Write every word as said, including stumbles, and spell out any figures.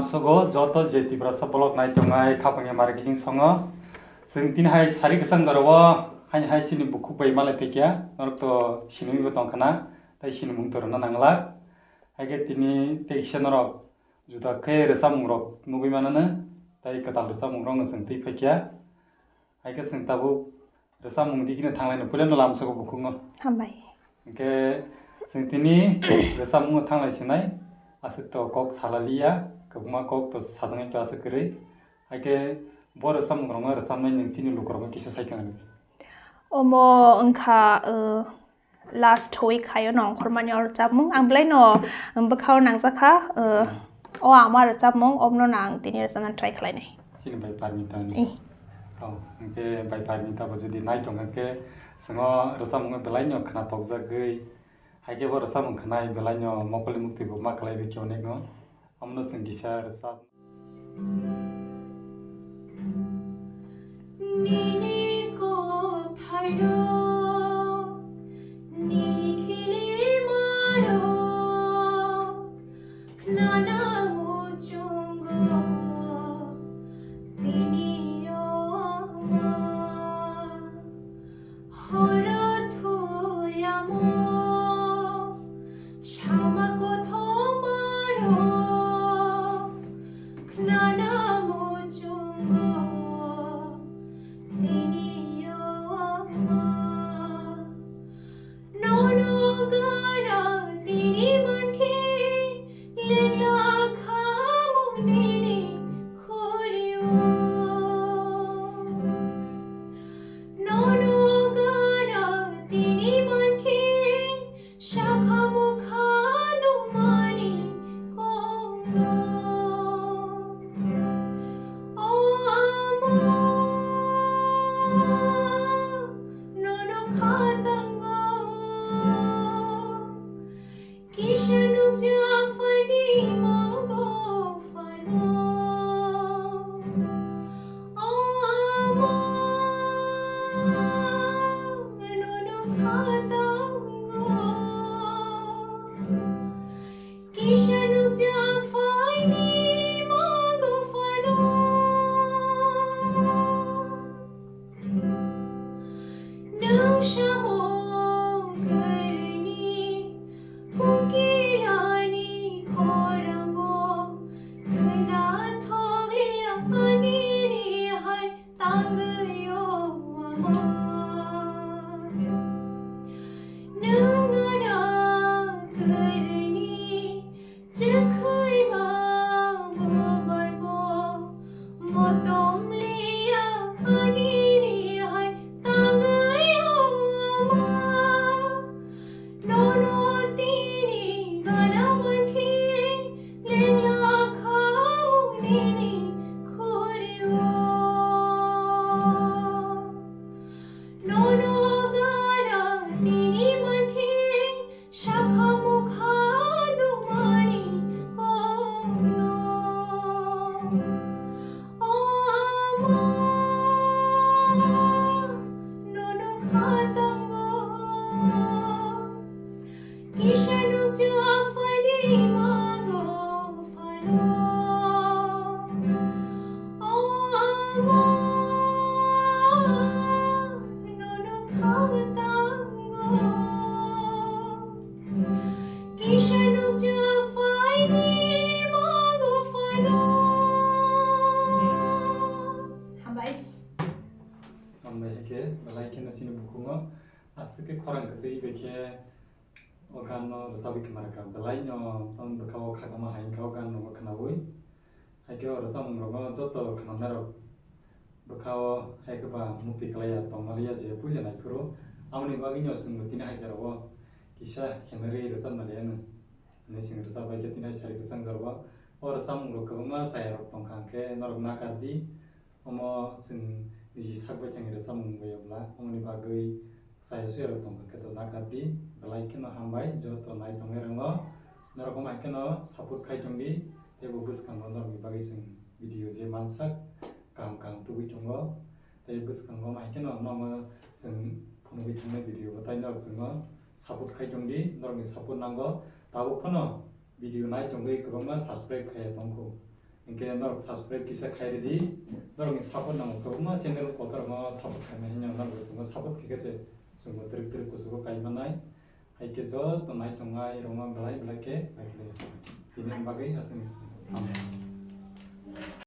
Sogo joto je Tiprasa vlog nai tongnai khapangni mari kising songo. Chwng tini hai sari kwchang jora o haini hai chini bukhuk bai malai phaikya, norok to sinui bo tongkhana, tei sinimung to rwna nanglak. Haikhe tini tei kisa norok juda khe rwchapmung rok nugui manano, tei kwtal rwchapmung rok no chwng twi phaikya. Haikhe chwng tabuk rwchapmung dikhino thanglaino puilano lamsogo bukhukno. Hambai. Hinkhe chwng tini rwchapmungo thanglai sinai, aswk to kok salaliya, kwbangma kok to sajagwi to aswk kwrwi. Haikhe bo rwchapmung rokno rwchapnai nwng chini lukurokno kisa sai tongdi. Omo wngkha, uh, last week hayo nongkhormani o rwchapmung. Ang belai no bwkhao nangjakha, uh, o ama rwchapmung, obono no ang tini rwchapna try khlainai. Chini bai Parmita ni. Eh. Oh, hinkhe bai Parmita bo jodi nai tong hinkhe chwng o rwchapmung belai no khna tokjagwi. Haikhe bo rwchapmung khnai belai no mokol ni mukti bo ma khlai bai khe onek no. Omono chwng kisa rwchap. Nini kothairok, nini khilimarok, khnana muchungo tini yoma. Horo thuyamo sama kothoma ro khnana muchungo tini yoma. Nono gana tini mankhe lengla khamu nini khulio. Nono gana tini mankhe sakha mukha nungmani kongno. O ama, nono khatango. Kisa nukjak phaidi mango phano. O ama, nono khatango. Kisa nukjak phaidi mango phano. Nwng samung kwrwini kungkilani khorango khwna thokliya anini hai tangwi o ama. Nwng ano kwrwini Chwkhwima bubar bo motom liya anini hai tangwi o ama. Nono tini gana mankhe lengla khamu nini khulio. Nono gana tini mankhe Sakha mukha dumani kongno. O ama, nono khatango. Kisa nukjak phaidi mango phano. O ama, nono khatango. Kisa nukjak phaidi mango phano. Hambai. Hambai hai khe, belai kheno chini bukhungo aswk khe khorang kwtwi bai khe o gan no rwchapwi khna rwkha. Belai no tamo bwkha o kha tamo hai wngkha o gan no khnaui. Hai khe o rwchapmung rokno joto khnagnai rok bwkha o hai khe ba mukti klai ya tongma liya je puila nai phuru. Aboni bagwi no chwng bo tini hai jora o kisa khenarwi rwchapna liya no. Hwnwi chwng rwchap bai khe tini hai sari kwchang jora o. O rwchapmung rok kwbangma chaya rok tongkha hwnkhe norok nakar di. Omo chwng niji sak bai thangwi rwchapmung bai ya bwla, omoni bagwi chaya suya rok tongkha khe to nakar di, belai kheno hambai joto nai tongnai rokno, norok omo hai kheno support khai tong di, tei bo bwskango norokni bagwi chwng video je mansak kaham kaham tubui tongo, tei bwskango omo hai kheno nono chwng phunugwi thangnai video bo tai norok chwngno support khai tong di, norokni support nango, tabuk phano video nai tongwi kwbangma subscribe khaiya tongkhu. Hinkhe norok subscribe kisa khai ridi. Norokni support nango, kwbangma channel kotorma support khaimani hinwi norok chwngno support khaikhe se chwngbo twrwk twrwk kuchugo kaimanai. Haikhe joto naitongnai rokno belai belai khe naikhwlai. Tini bagwi aswk.